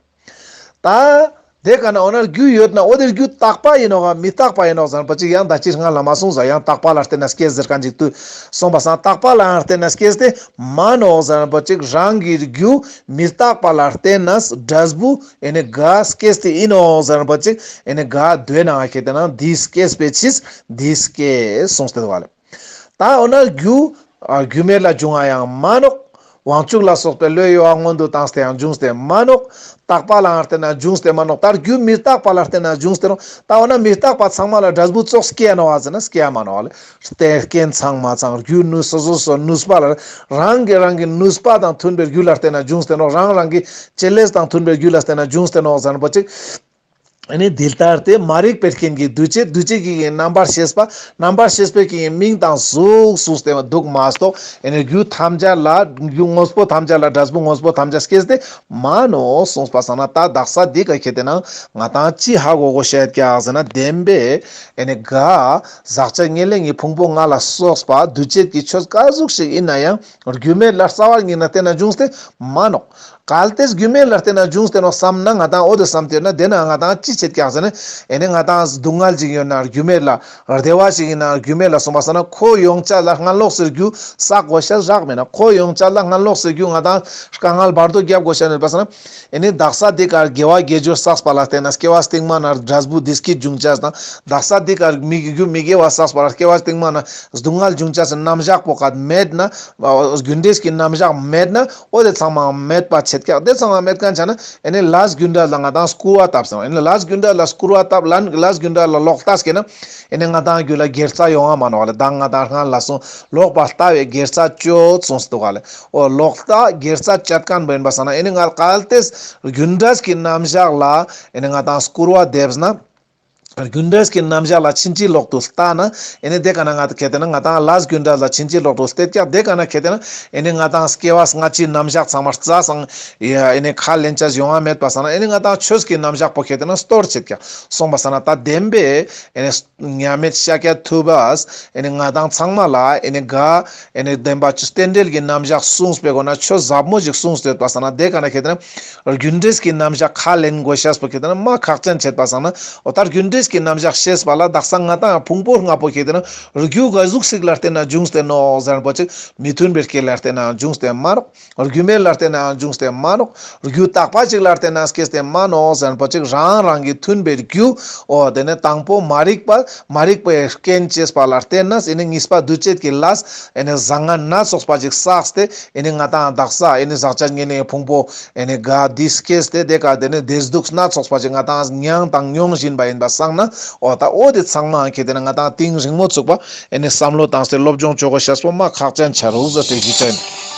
ད་དེ་ཀ་ན་འོ་ན་རྒྱུ་ཡོད་ན་འོ་དེ་རྒྱུ་རྟག་པ་ཡིན་ནོག་ག་མི་རྟག་པ་ཡིན་ནོག་ཟེར་མཁན་པོ་ཅིག་ཡང་ད་ཅི་སྔ་ལ་མ་གསུངས་ས། ཡང་རྟག་པ་ལ་བརྟེན་ན་སྐྱེས་ཟེར་མཁན་ཅིག་ཏུ་སོང་པ་སང་རྟག་པ་ལ་ཡང་བརྟེན་ན་སྐྱེས་ཏེ་མ་ནོག་ཟེར་མཁན་པོ་ཅིག། རང་གི་རྒྱུ་མི་རྟག་པ་ལ་བརྟེན་ནས་འབྲས་བུ་ཨེ་ནི་ག་སྐྱེས་ཏེ་ཨིན་ནོག་ཟེར་མཁན་པོ་ཅིག། ཨེ་ནི་ག་མདོའི་ནང་ཁེ་ཏེ་ན་འདི་སྐྱེས་པའི་ཕྱིར་འདི་སྐྱེ་གསུངས་ཏེ་འདུག་ལེ། ད་འོ་ན་རྒྱུ་ཨ་རྒྱུ་མེད་ལ་འབྱུང་བ་ཡང་མ་ནོག། དབང་ཕྱུག་ལ་སོགས་པའི་བློའི་གཡོ་བ་སྔོན་དུ་བཏང་སྟེ་ཡང་འབྱུང་སྟེ་མ་ནོག། རྟག་པ་ལའང་བརྟེན་ན་འབྱུང་སྟེ་མ་ནོག། ད་རྒྱུ་མི་རྟག་པ་ལ་བརྟེན་ན་འབྱུང་སྟེ་ནོག། ད་འོ་ན་མི་རྟག་པ་ཚང་མ་ལ་འབྲས་བུ་ཙོགས་སྐྱེ་ནོག་ཟེར་ན་སྐྱེ་མ་ནོག་ལེ། རྟེན་རྐྱེན་ཚང་མ་ཚང་རྒྱུ་ནུས་སོ་སོ་སོ་ནུས་པ་ལ་རང་གི་རང་གི་ནུས་པ་དང་མཐུན་པའི་རྒྱུ་ལ་བརྟེན་ན་འབྱུང་སྟེ་ནོག། རང་རང་གི་བྱེད་ལས་དང་མཐུན་པའི་རྒྱུ་ལ་བརྟེན་ན་འབྱུང་སྟེ་ནོག་ཟེར་མཁན་པོ་ཅིག། ཨེ་ནི་འདི་ལྟར་ཏེ་མ་རིག་པའི་རྐྱེན་གྱིས་འདུ་བྱེད། འདུ་བྱེད་ཀྱི་རྣམ་པར་ཤེས་པ། རྣམ་པར་ཤེས་པའི་རྐྱེན་གྱིས་མིང་དང་གཟུགས་གསུངས་ཏེ་འདུག་མ་གཏོགས། ཨེ་ནི་རྒྱུ་ཐམས་ཅད་ལ་རྒྱུ་དངོས་པོ་ཐམས་ཅད་ལ་འབྲས་བུ་དངོས་པོ་ཐམས་ཅད་སྐྱེས་ཏེ་མ་ནོག་གསུངས་པ་སང་ན། ད་དག་ས་འདི་ཀ་ཁེ་ཏེ་ན་ང་ཏང་ཅི་ཧ་གོ་དགོས་ཤེས་ཀྱག་ཟེར་ན། བདེན་པས་ཨེ་ནི་ག་ཟག་བཅས་ཉེར་ལྔའི་ཕུང་པོ་ལྔ་ལ་སོགས་པ་འདུ་བྱེད་ཀྱི་ཆོས་ག་ཟུག་ཞིག་ཡིན་ན་ཡང་རྒྱུ་མེད་ལ་རྩ་བ་ཉིད་ནས་བརྟེན་ན་འབྱུང་སྟེ་མ་ནོག། གལ་ཏེ་རྒྱུ་མེད་ལ་བརྟེན་ན་འབྱུང་སྟེ་ནོག་བསམ་ན་ང་ཏང་འོ་དེ་བསམ་སྟེ་ཡོད་ན། དེ་ན་ང་ཏང་ཅི་བྱེད་ཀྱག་ཟེར་ན། ཨེ་ནི་ང་ཏང་སྡུག་བསྔལ་ཅིག་ཡོད་ན་རྒྱུ་མེད་ལ། བདེ་བ་ཞིག་ཡིན་ན་རྒྱུ་མེད་ལ་སོང་པ་སང་ན། ཁོ་ཡོང་ཅེས་ལ་སྔ་ལོགས་སུ་རྒྱུ་བསགས་དགོས་ཤེས་རག་མེད་ན། ཁོ་ཡོང་ཅེས་ལ་སྔ་ལོགས་སུ་རྒྱུ་ང་ཏང་དཀའ་ངལ་བར་དོ་རྒྱབ་དགོས་ཤེས་མེད་པ་སང་ན། ཨེ་ནི་དག་ས་འདི་ཀ་དགེ་བ་དགེ་སྦྱོར་བསགས་པ་ལ་བརྟེན་ན་སྐྱེ་བ་སྟིང་མ་ན་འབྲས་བུ་བདེ་སྐྱིད་འབྱུང་ཅེས་དང་། དག་ས་འདི་ཀ་མི་རྒྱུ་མི་དགེ་བ་བསགས་པ་ལ་སྐྱེ་བ་སྟིང་མ་ན་སྡུག་བསྔལ་འབྱུང་ཅེས་སི་རྣམ་གཞག་པོ་ཀ་མེད་ན། རྒྱུ་འབྲས་ཀྱི་རྣམ་གཞག་མེད་ན། འོ་དེ་ཚང་མ་མེད་པ་ཆད་ཀྱག། དེ་ཚང་མ་མེད་མཁན་ཆ་ན། ཨེ་ནི་ལས་རྒྱུ་འབྲས་ལ་ང་ཏང་སྐུར་བ་བཏབ་སོང་། ཨེ་ནི་ལས་རྒྱུ་འབྲས་ལ་སྐུར་བ་བཏབ་ལན་ལས་རྒྱུ་འབྲས་ལ་ལོག་ལྟ་སྐྱེས་ན། ཨེ་ནི་ང་ཏང་རྒྱུད་ལ་དགེ་རྩ་ཡོང་བ་མ་ནོག་ལེ། ད་ང་ཏང་སྔ་ལ་སོང་ལོག་པར་ལྟ་བའི་དགེ་རྩ་བཅོས་གསུངས་སུ་འདུག་ག་ལེ། འོ་ལོག་ལྟ་དགེ་རྩ་བཅད་མཁན་པོ་ཡིན་པ་སང་ན། ཨེ་ནི་ང་གལ་ཏེ་རྒྱུ་འབྲས་ཀྱི་རྣམ་གཞག་ལ་ཨེ་ནི་ང་ཏང་སྐུར་བ་འདེབས་ན། རྒྱུ་འབྲས་ཀྱི་རྣམ་གཞག་ལ་ཕྱིན་ཅི་ལོག་ཏུ་ལྟ་ན། ཨེ་ནི་དེ་ཀ་ན་ང་ཏང་ཁེ་ཏེ་ན་ང་ཏང་ལས་རྒྱུ་འབྲས་ལ་ཕྱིན་ཅི་ལོག་ཏུ་ལྟ་ཀྱག། དེ་ཀ་ན་ཁེ་ཏེ་ན་ཨེ་ནི་ང་ཏང་སྐྱེ་བ་སྔ་ཕྱིའི་རྣམ་གཞག་ཚང་མ་རྩ་སང་ཡ་ཨེ་ནི་ཁས་ལེན་ཅེས་ཡོང་བ་མེད་པ་སང་ན། ཨེ་ནི་ང་ཏང་ཆོས་ཀྱི་རྣམ་གཞག་པོ་ཁེ་ཏེ་ན་སྟོར་ཆེད་ཀྱག་སོང་པ་སང་ན། ད་བདེན་པའི་ཨེ་ནི་མཉམ་མེད་ཤཱཀྱ་ཐུབ་པས་ཨེ་ནི་ང་ཏང་ཚང་མ་ལ་ཨེ་ནི་ག་ཨེ་ནི་བདེན་པ་ཆོས་རྟེན་འབྲེལ་གྱི་རྣམ་གཞག་གསུངས་པའི་སྒོ་ནས་ཆོས་ཟབ་མོ་ཞིག་གསུངས་ཏེ་ཡོད་པ་སང་ན། དེ་ཀ་ན་ཁེ་ཏེ་ན་རྒྱུ་འབྲས་ཀྱི་རྣམ་གཞག་ཁས་ལེན་དགོས་ཤེས་པོ་ཁེ་ཏེ་ན་མ་ཁག་ཅན་ཆེད་པ་སང་ན། འོ་ད་རྒྱུ་འབྲས་ཀྱི་རྣམ་གཞག་ཤེས་པ་ལ་དག་ས་ང་ཏང་ཕུང་པོ་ལྔ་པོ་ཁེ་ཏེ་ན་རྒྱུ་ག་ཟུག་ཞིག་ལ་བརྟེན་ན་འབྱུང་སྟེ་ནོག་ཟེར་ན་པོ་ཅིག་མི་མཐུན་པའི་རྐྱེན་ལ་བརྟེན་ན་འབྱུང་སྟེ་མ་ནོག། རྒྱུ་མེད་ལ་བརྟེན་ནའང་འབྱུང་སྟེ་མ་ནོག། རྒྱུ་དག་པ་ཅིག་ལ་བརྟེན་ན་སྐྱེས་ཏེ་མ་ནོག་ཟེར་ན་པོ་ཅིག་རང་རང་གི་མཐུན་པའི་རྒྱུ། འོ་དེ་ནས་དང་པོ་མ་རིག་པ། མ་རིག་པའི་རྐྱེན་བྱས་པ་ལ་བརྟེན་ནས་ཨེ་ནི་གཉིས་པ་འདུ་བྱེད་ཀྱི་ལས་ཨེ་ནི་བཟང་ངན་སྣ་ཚོགས་པ་ཅིག་བསགས་ཏེ་ཨེ་ནི་ང་ཏང་དག་ས་ཨེ་ནི་ཟག་བཅས་ཉེར་ལྔའི་ཕུང་པོ་ཨེ་ནི་ག་འདི་སྐྱེས་ཏེ་དེ་ཀ་དེ་ནས་བདེ་སྡུག་སྣ་ཚོགས་པ་ཅིག་ང་ཏང་མྱངས་དང་མྱོང་བཞིན་པ་ཡིན་པ་སང་ན། འོ་ད་འོ་དེ་ཚང་མ་ཁེ་ཏེ་ན་ང་ཏང་གཏིང་རིང་མོ་ཚུགས་པ་ཨེ་ནི་བསམ་བློ་བཏང་སྟེ་སློབ་སྦྱོང་བཅོ་དགོས་ཤེས་པོ་མ་ཁག་ཅན་ཆ་རུག་ཟེར་ཏེ་ཞུ་ཅེས་ཡིན།